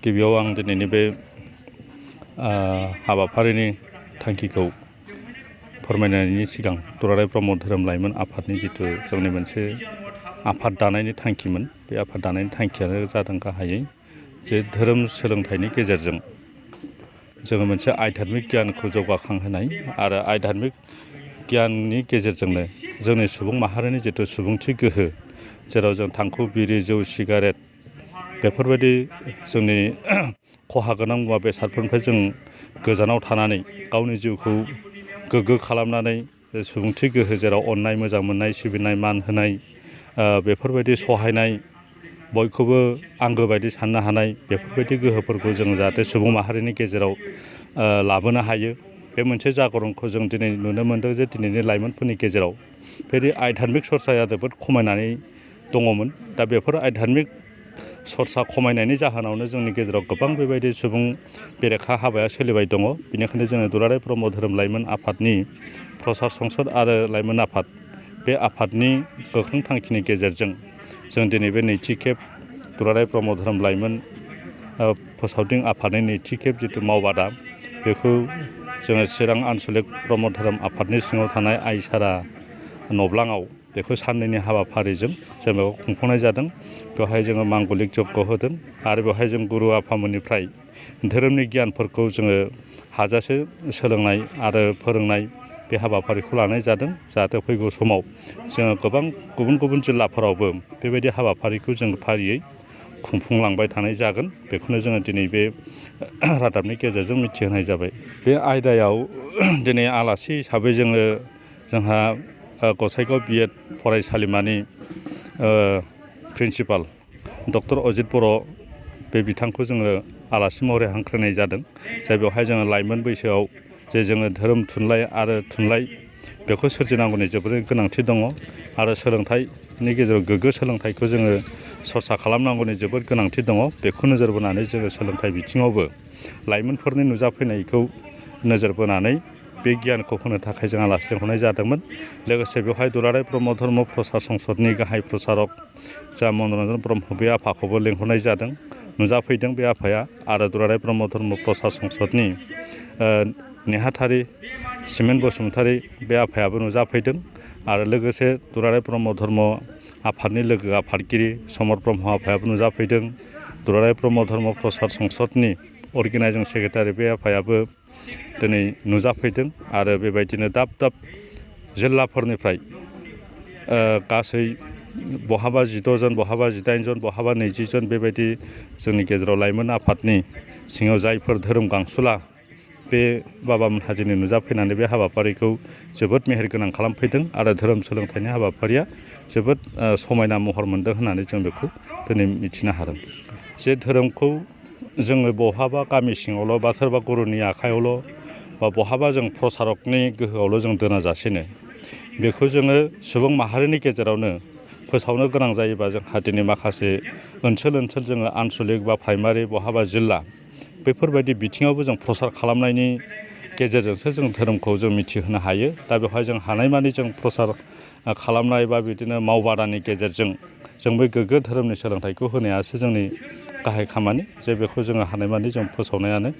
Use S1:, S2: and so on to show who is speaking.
S1: गिबियाव आं दिनैनि बे हाबाफारिनि थांखिखौ फोरमायनायनि सिगां दुलाराय ब्रह्म धोरोम लाइमोन आफादनि जिथु जोंनि मोनसे आफाद दानायनि थांखिमोन, बे आफाद दानायनि थांखियानो जादों गाहायै जे धोरोम सोलोंथाइनि गेजेरजों जोङो मोनसे आध्यात्मिक गियानखौ जौगाखांहोनाय आरो आध्यात्मिक गियाननि गेजेरजोंनो जोंनि सुबुं माहारिनि जिथु सुबुंथि गोहो, जेराव जों थांखु बिरि जौ सिगारेट बेफोरबायदि जोंनि खहा गोनां मुवा बेसादफोरनिफ्राय जों गोजानाव थानानै गावनि जिउखौ गोग्गो खालामनानै सुबुंथि गोहो, जेराव अननाय, मोजां मोननाय, सिबिनाय, मान होनाय, बेफोरबायदि सहायनाय, बयखौबो आंगो बायदि साननो हानाय, बेफोरबायदि गोहोफोरखौ जों जाहाथे सुबुं माहारिनि गेजेराव लाबोनो हायो। बे मोनसे जागरणखौ जों दिनै नुनो मोन्दों जे दिनैनि लाइमोनफोरनि गेजेराव बेदि आध्यात्मिक सरसाया जोबोद खमायनानै दङमोन। दा बेफोर आध्यात्मिक सरसा खमायनायनि जाहोनावनो जोंनि गेजेराव गोबां बेबायदि सुबुं बेरेखा हाबाया सोलिबाय दङ। बेनिखायनो जोङो दुलाराय ब्रह्म धोरोम लाइमोन आफादनि प्रसार संसद आरो लाइमोन आफाद, बे आफादनि गोख्रों थांखिनि गेजेरजों जों दिनै बे नैथि खेब दुलाराय ब्रह्म धोरोम लाइमोन फोसावदिं आफादनि नैथि खेब जिथु मावबादा, बेखौ जोङो चिरां आन्सलिक ब्रह्म धोरोम आफादनि सिङाव थानाय आइसारा नब्लाङाव बेखौ साननैनि हाबाफारिजों जों बेखौ खुंफुंनाय जादों। बेवहाय जोङो मांगलिक जग्य होदों आरो बेवहाय जों गुरु आफामोननिफ्राय धोरोमनि गियानफोरखौ जोङो हाजासे सोलोंनाय आरो फोरोंनाय बे हाबाफारिखौ लानाय जादों। जाहाथे फैगौ समाव जोङो गोबां गुबुन गुबुन जिल्लाफोरावबो बेबायदि हाबाफारिखौ जों फारियै खुंफुंलांबाय थानाय जागोन। बेखौनो जोङो दिनै बे रादाबनि गेजेरजों मिथिहोनाय जाबाय। बे आयदायाव दिनै आलासि हिसाबै जोंहा गसाइगाव बिएड फरायसालिमानि प्रिन्सिपाल डक्टर अजित बर' बे बिथांखौ जोङो आलासि महरै हांख्रायनाय जादों। जाय बेवहाय जोङो लाइमोन बैसोआव जे जोङो धोरोम थुनलाइ आरो थुनलाइ बेखौ सोरजिनांगौनि जोबोरै गोनांथि दङ आरो सोलोंथाइनि गेजेराव गोग्गो सोलोंथाइखौ जोङो सरसा खालामनांगौनि जोबोद गोनांथि दङ। बेखौ नोजोर बोनानै जोङो सोलोंथाइ बिथिङावबो लाइमोनफोरनि नुजाफैनायखौ नोजोर बोनानै बे गियानखौ होनो थाखाय जों आलासि लिंहरनाय जादोंमोन। लोगोसे बेवहाय दुलाराय ब्रह्म धर्म प्रसार संसदनि गाहाय प्रसारक जा मनरन्जन ब्रह्म, बे आफाखौबो लिंहरनाय जादों, नुजाफैदों बे आफाया। आरो दुलाराय ब्रह्म धर्म प्रसार संसदनि नेहाथारि सिमेन बसुमतारी, बे आफायाबो नुजाफैदों। आरो लोगोसे दुलाराय ब्रह्म धर्म आफादनि लोगो आफादगिरि समर ब्रह्म आफायाबो नुजाफैदों। दुलाराय ब्रह्म धर्म प्रसार संसदनि अर्गेनाइजिं सेक्रेटारि, बे आफायाबो दिनै नुजाफैदों। आरो बेबायदिनो दाब दाब जिल्लाफोरनिफ्राय गासै बहाबा 12 जन, बहाबा 18 जन, बहाबा 20 जन बेबायदि जोंनि गेजेराव लाइमोन आफादनि सिङाव जायफोर धोरोम गांसुला, बे बाबामोनहा दिनै नुजाफैनानै बे हाबाफारिखौ जोबोद मेहेरगोनां खालामफैदों आरो धोरोम सोलोंथाइनि हाबाफारिया जोबोद समायना महर मोनदों होननानै जों बेखौ दिनै मिथिनो हादों। जे धोरोमखौ जोङो बहाबा गामि सिङावल' बा सोरबा गुरुनि आखायावल' बा बहाबा जों प्रसारकनि गोहोआवल' जों दोनाजासेनो बेखौ जोङो सुबुं माहारिनि गेजेरावनो फोसावनो गोनां जायोबा जोंहा दिनै माखासे ओनसोल जोङो आन्सलिक बा प्राइमारि बहाबा जिल्ला बेफोरबायदि बिथिङावबो जों प्रसार खालामनायनि गेजेरजोंसो जों धोरोमखौ जों मिथिहोनो हायो। दा बेवहाय जों हानायमानि जों प्रसार खालामनाय बा बिदिनो मावबादानि गेजेरजों जों बै गोग्गो धोरोमनि सोलोंथाइखौ होनायासो जोंनि गाहाय खामानि। जे बेखौ जोङो हानायमानि जों फोसावनायानो